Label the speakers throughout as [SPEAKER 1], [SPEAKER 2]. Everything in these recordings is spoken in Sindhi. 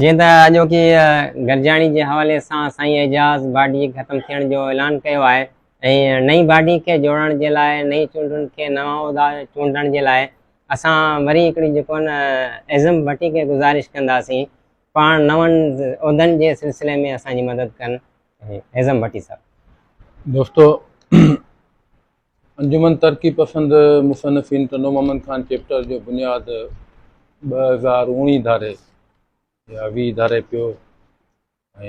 [SPEAKER 1] جيئن ته اڄوڪي گڏجاڻي جي حوالي سان سائين اعجاز باڊي ختم ٿيڻ جو اعلان ڪيو آهي ۽ نئين باڊي کي جوڙڻ جي لاء نئين چونڊن کي نوان عهدا چونڊڻ جي لاء اسان وري هڪڙي جيڪو نه اعظم ڀٽي کي گذارش ڪنداسين پاڻ نون عهدن جي سلسلي ۾ اسان جي مدد ڪن اعظم ڀٽي صاحب.
[SPEAKER 2] دوستو انجمن ترقي پسند مصنفين ٽنڊو محمد خان چيپٽر جو بنياد 2019 ڌاري يا 20 ڌاري پيو ۽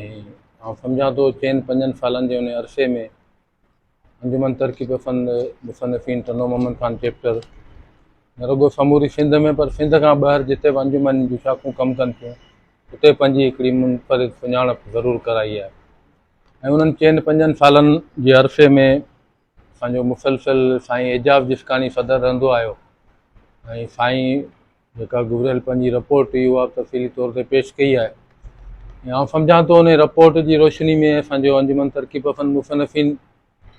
[SPEAKER 2] آئون سمجهان ٿو چئن پنجن سالن جي ان عرصي ۾ انجمن ترقي پسند مصنفين ٽنڊو محمد خان چيپٽر نه رڳو سموري سنڌ ۾ پر سنڌ کان ٻاهر جتي به انجمن جون شاخون ڪم ڪن ٿيون اتي پنهنجي هڪڙي منفرد سڃاڻپ ضرور ڪرائي آهي ۽ انهن چئن پنجن سالن جي عرصي ۾ اسان جو مسلسل سائين اعجاز جسڪاڻي صدر رهندو آيو ۽ سائين جيڪا گذريل پنهنجي رپورٽ هئي اها تفصيلي طور تي پيش ڪئي آهي ۽ آئون سمجهان ٿو ان رپورٽ جي روشني ۾ اسان جو انجمن ترقي پسند مصنفين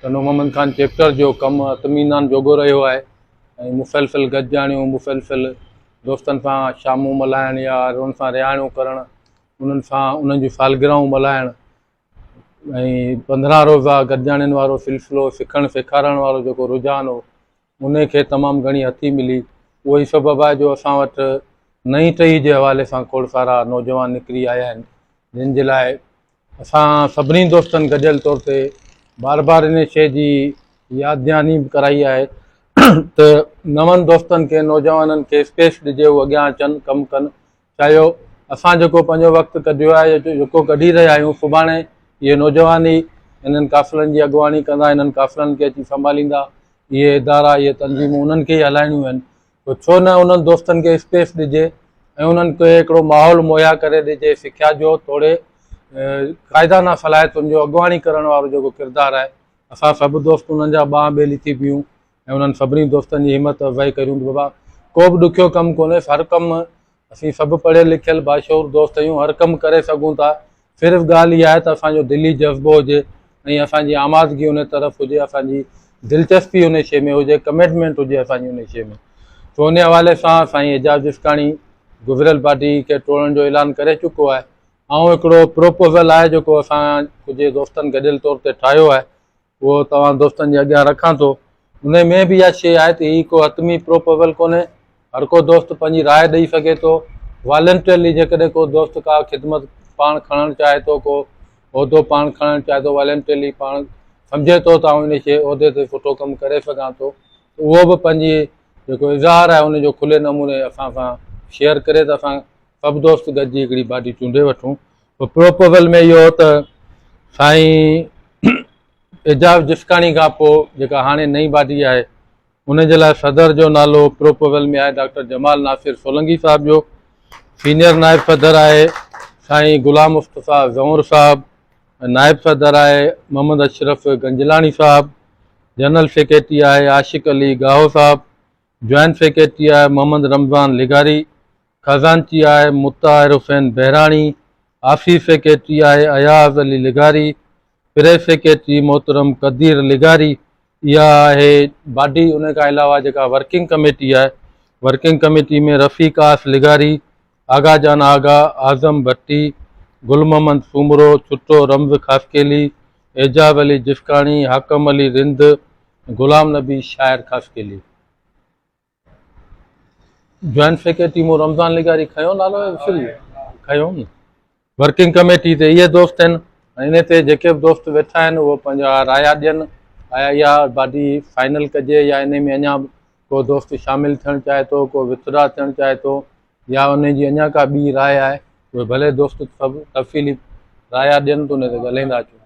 [SPEAKER 2] ٽنڊو محمد خان چيپٽر جو ڪم اطمينان جوڳو رهيو آهي ۽ مسلسل گڏجاڻيون مسلسل دوستن سان شامون ملهائڻ يا انهن سان رهاڻيون ڪرڻ انهن سان انهن جون سالگرهون ملهائڻ ۽ 15 روزا گڏجاڻين وارو سلسلو سکڻ سيکارڻ وارو جيڪو رجحان هو ان کي تمام گهڻي هٿي ملي. اهو ئي سبب آهي جو اسان وٽ نئين ٽهي جي حوالي سان کوڙ سارا نوجوان نڪري آيا آهن جن جي لاء اسان سڀني دوستن گڏيل طور تي بار بار ان شيء جي ياد دهاني به ڪرائي آهي ته نون دوستن کي نوجوانن کي اسپيس ڏجي هو اڳيان اچن ڪم ڪن چاهيو اسان جيڪو پنهنجو وقت ڪڍيو آهي يا جيڪو ڪڍي رهيا آهيون سڀاڻي اهي نوجوان ئي انهن قافلن جي اڳواڻي ڪندا انهن قافلن کي اچي سنڀاليندا اهي ادارا اهي تنظيمون انهن کي ئي هلائڻيون آهن ته ڇو نه انهن دوستن کي اسپيس ڏجي ۽ انهن کي هڪڙو ماحول مهيا ڪري ڏجي سکيا جو توڙي قاعدانه صلاحيتن جو اڳواڻي ڪرڻ وارو جيڪو ڪردار آهي اسان سڀ دوست انهن جا ٻانهن ٻيلي ٿي پيون ۽ انهن سڀني دوستن جي همت افزائي ڪريون ته بابا ڪو به ڏکيو ڪم ڪونهي هر ڪم اسين سڀ پڙهيل لکيل باشعور دوست آهيون هر ڪم ڪري سگهون ٿا صرف ڳالهه اها آهي ته اسان جو دلي جذبو هجي ۽ اسان جي آمادگي ان طرف هجي اسان جي دلچسپي ان شيء ۾ هجي ڪمٽمينٽ هجي اسان جي ان شيء ۾ سو ان حوالي سان سائين اعجاز جسڪاڻي گذريل پارٽي کي ٽوڙڻ جو اعلان ڪري چڪو آهي آئون هڪڙو پروپوزل آهي جيڪو اسان ڪجهه دوستن گڏيل طور تي ٺاهيو آهي اهو توهان دوستن جي اڳيان رکان ٿو. انهي ۾ به اها شيء آهي ته هي ڪو حتمي پروپوزل ڪونهي. هر ڪو دوست پنهنجي راء ڏئي سگهي ٿو. والنٽيرلي جيڪڏهن ڪو دوست ڪا خدمت پاڻ کڻڻ چاهي ٿو، ڪو عهدو پاڻ کڻڻ چاهي ٿو، والنٽيرلي پاڻ سمجهي ٿو ته آئون انهي شيء عهدي تي سٺو ڪم ڪري سگهان ٿو ته اهو به پنهنجي جيڪو اظهار آهي ان جو کلي نموني اسان سان شيئر ڪري ته اسان سڀ دوست گڏجي هڪڙي باڊي چونڊي وٺون. پروپوزل ۾ اهو هو ته سائين اعجاز جسڪاڻي کان پوء جيڪا هاڻي نئين باڊي آهي ان جي لاء صدر جو نالو پروپوزل ۾ آهي ڊاڪٽر جمال ناصر سولنگي صاحب جو، سينئر نائب صدر آهي سائين غلام مصطفيٰ زئور صاحب، نائب صدر آهي محمد اشرف گنجلاڻي صاحب، جنرل سيڪريٽري آهي عاشق علي ڳاهو صاحب، جوائنٽ سيڪريٽري آهي محمد رمضان لغاري، خزانچي آهي مطاهر حسين بهراڻي، آفيس سيڪريٽري آهي اياز علي لغاري، پريس سيڪريٽري محترم قدير لغاري، اها آهي باڊي ان کان علاوه جيڪا ورڪنگ ڪميٽي آهي ورڪنگ ڪميٽي ۾ رفيق آس لغاري، آغا جان آغا، اعظم ڀٽي، گل محمد سومرو، ڇٽو رمز خاصخيلي، اعجاز علي جسڪاڻي، حاڪم علي رند، غلام نبي شاعر خاصخيلي. جوائنٽ سيڪريٽري مون رمضان لغاري کنيو نالو وسري ويو کنيو نه ورڪنگ ڪميٽي تي اهي دوست آهن ۽ ان تي جيڪي به دوست ويٺا آهن اهو پنهنجا رايا ڏين آيا اها باڊي فائنل ڪجي يا ان ۾ اڃا به ڪو دوست شامل ٿيڻ چاهي ٿو ڪو وٿڊرا ٿيڻ چاهي ٿو يا ان جي اڃا ڪا ٻي راء آهي اهي ڀلي دوست سڀ تفصيلي رايا ڏين ته ان تي ڳالهائيندا اچون.